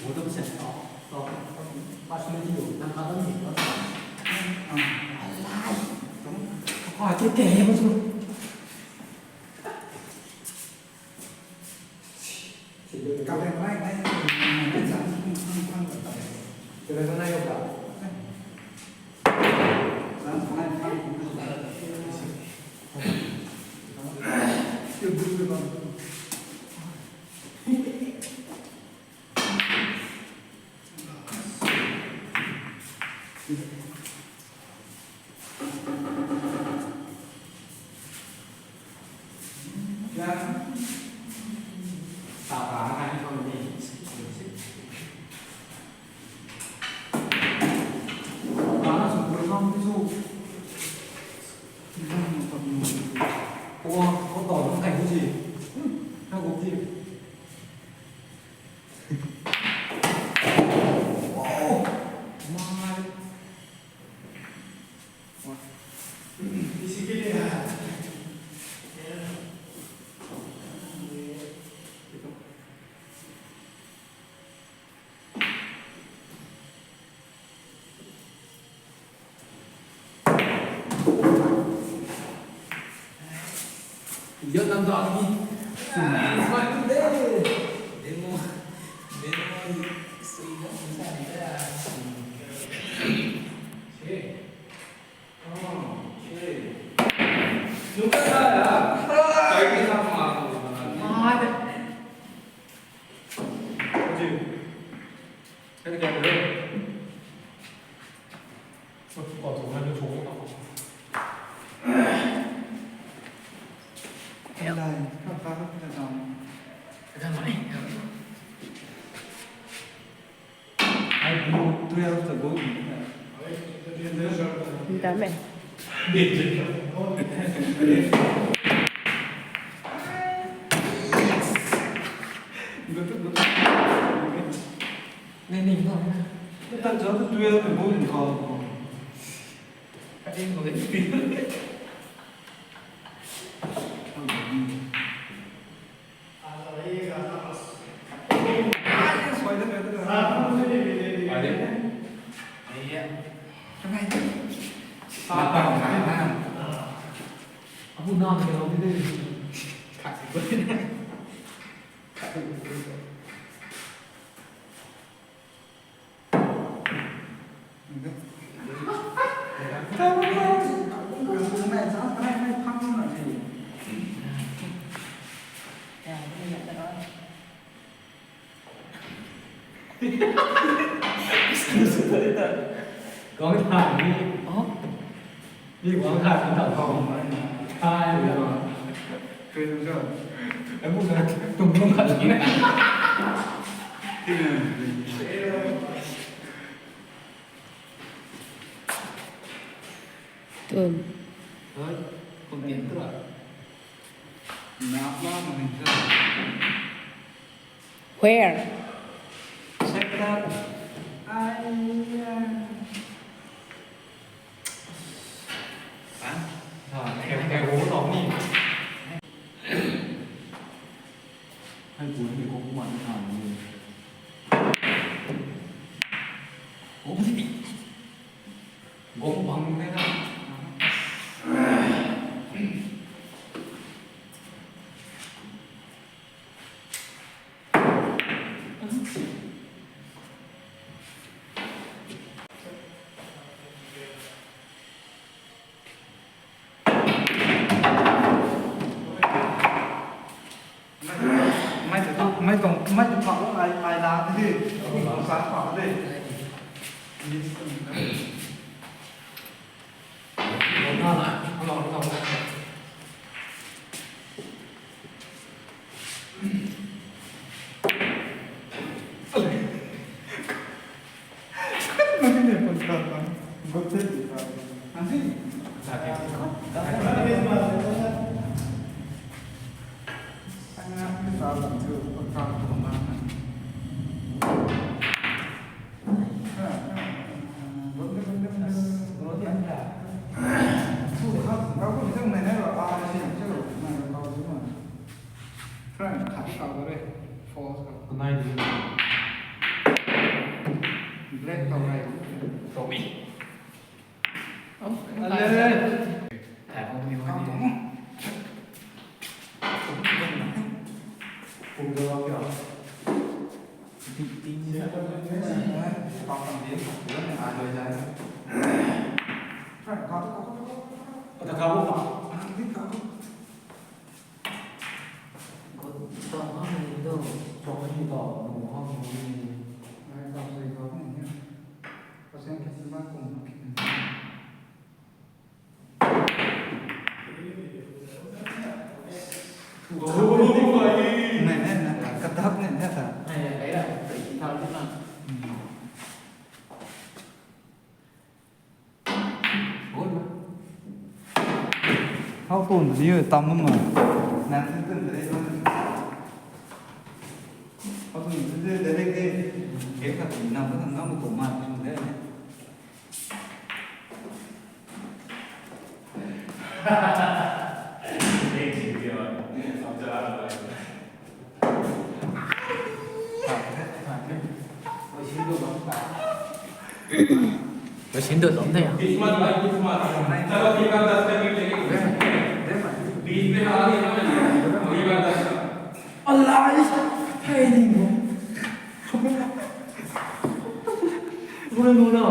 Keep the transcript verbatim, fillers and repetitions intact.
我都不想搞，搞，把兄弟有让他们领到哪？啊，来，怎么？快点给我住！ Yun nam daan ni. Demo, demo, sui na sa ni da. Okay. Okay. Nunc ka sa ya. Kai ni sa ma. Ma de. Ji. Kan kya karo? Dame. Good, good. Nai ni na. Tan chau tu twelve tu bun ko. Katin ko. Abu na ke lo ni de. Excuse me, guang tha ni. Ni guang tha ni tau khou. Thai ni lo. Kei tu cho. Ai bu na tum tum khat ni. Tum. Hoi, kum tian tu ra. Nap la ma ni cho. Where? Check that. Ai, ah. Hả? Hả? Kẹo, kẹo gỗ lỏng nhỉ? Hai cuốn thì có cũng bạn làm gì? Gốm gì? Gốm bằng thế nào? Mei tu, mei tu, mei tu phak lo ai, ai la de. Mei tu phak phak de. Red tau rei. Tau mi. Oh, ale. Thai hou mi hou ni. Kum do kya? Ting ting. Pang pang din. Ai doi jai. Pata kau pa. Pang din kau. Got tau hang ni do. Chok ni tau, nu hang ni. Ai tau sei tau ni. Percent khat ma kum khat ni. Nai, nai, nai, kadak nai, nai ta. Nai, nai, nai, nai, nai, nai, nai. How to ni tam ma. Na tu tu de. How to ni tu de de de. Ke ka ti na ta na mo to ma de. Machine do lom the. Allah is hiding. Guna guna.